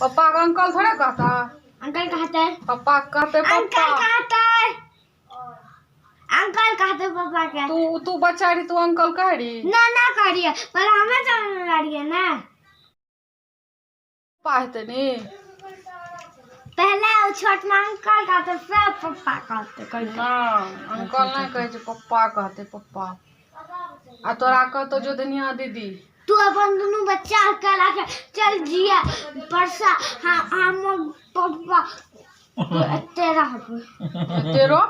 पप्पा के अंकल थोड़े कहता। अंकल कहते। पप्पा के कहते पप्पा। अंकल कहते, अंकल कहते पापा के। तू तू बच्चा रही, तू अंकल कह रही? ना ना करिए, पर हमें जान रहिए ना। पप्पा हेतै नी। पहले वो छोट में अंकल कहते, फिर पप्पा कहते कहते। ना, अंकल नहीं कहै छै, पप्पा कहते पप्पा। आ तोरा कहतो जो दुनिया दीदी। तू अपन दुनू बच्चा के लाके चल जिया परसा। हाँ, हम पप्पा एते रहब। तेरो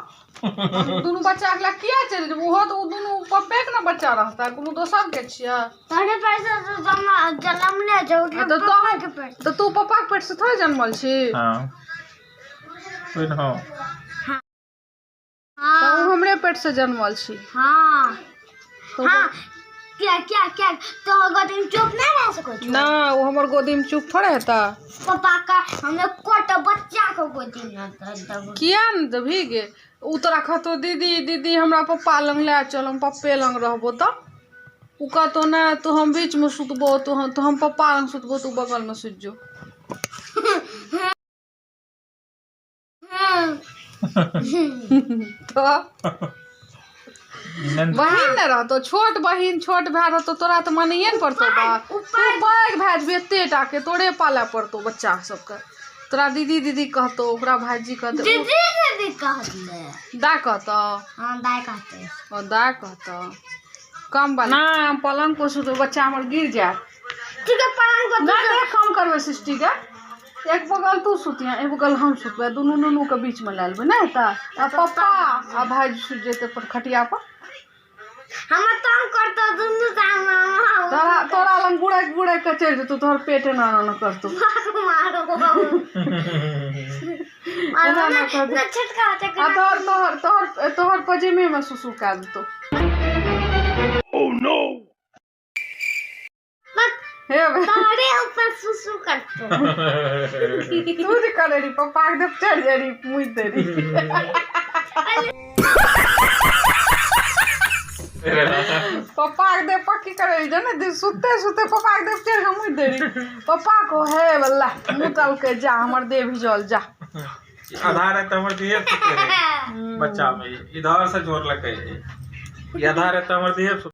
दुनू बच्चा के किया चलि जेबै? ओहो तऽ ओ दुनू पप्पे के ने बच्चा रहता, कोनो दोसर के छियै? तोरे पैसा से जन्म ले जाओ। आ तऽ पप्पा तोहर के पेट। तऽ तू पप्पा के पेट से थोड़े जन्मल छी? हाँ, कोई ना। तऽ ओ हाँ। हमरे पेट से जन्मल छी। हाँ। तऽ हाँ, क्या क्या क्या तो गोदी में चुप नहीं रह सको छो? ना, ओ हमर गोदी में चुप थोड़े हेता। पापा का हमें कोट बच्चा को गोदी में दब। किया ने देबही गे? ओ तोरा कहतो दीदी दीदी, हमरा पप्पा लग लए चल, हम पप्पे लग रहबो। तऽ ओ कहतो नहि, तू हम बीच में सुतबो, तू हम तो हम पप्पा लग सुतबो, तू बगल में सुति जो। तऽ बहिन ने रहतो, छोट बहिन छोट भाय रहतो, तोरा तऽ मानैये ने पड़तो बात। तू पैघ भए जेबही, एते टाके तोरे पालऽ पड़तो बच्चा सबके। तोरा दीदी दीदी कहतो, ओकरा भाईजी कहतो। दीदी दीदी कहते। दा कहतो। हाँ, दाई कहते। ओ दा कहतो कम वाला ना। हम पलंग पर सुतबै, बच्चा हमर गिर जायत। ठीक है, पलंग पर। नहि नहि, कम करबै सृष्टि के। एक बगल तू सुतिहे, एक बगल हम सुतबै, दुनू नुनू के बीच में लए लेबै, नहि हेतै? आ पप्पा आ भाईजी सुति जेतै पर खटिया पर। हमर तंग करतो दुनू सामने। तोरा तोरा लग गुड़ैक गुड़ैक के चलि जेतौ, तोहर पेट एना एना करतौ। मारो एना ना कर। ना, छोटका बच्चा। आ तोहर तोहर तोहर तोहर पजेमे में सुसु कए देतौ। हे बे। तोहरे ऊपर सुसु करतो। तू जे करे रही, पप्पा के देख चढ़ि जाइ रही, मुइत दे रही। पप्पा के देह पर की करे रही जाने दे? सुते सुते पप्पा के देह चढ़ि के मुइत दे रही। पप्पा को हे बल्ला मुतलकै, जा हमर देह भिजल जा। आधा राति हमर देह सुते रहे बच्चा में, इधर से जोड़लकै, ई आधा राति हमर देह सुते।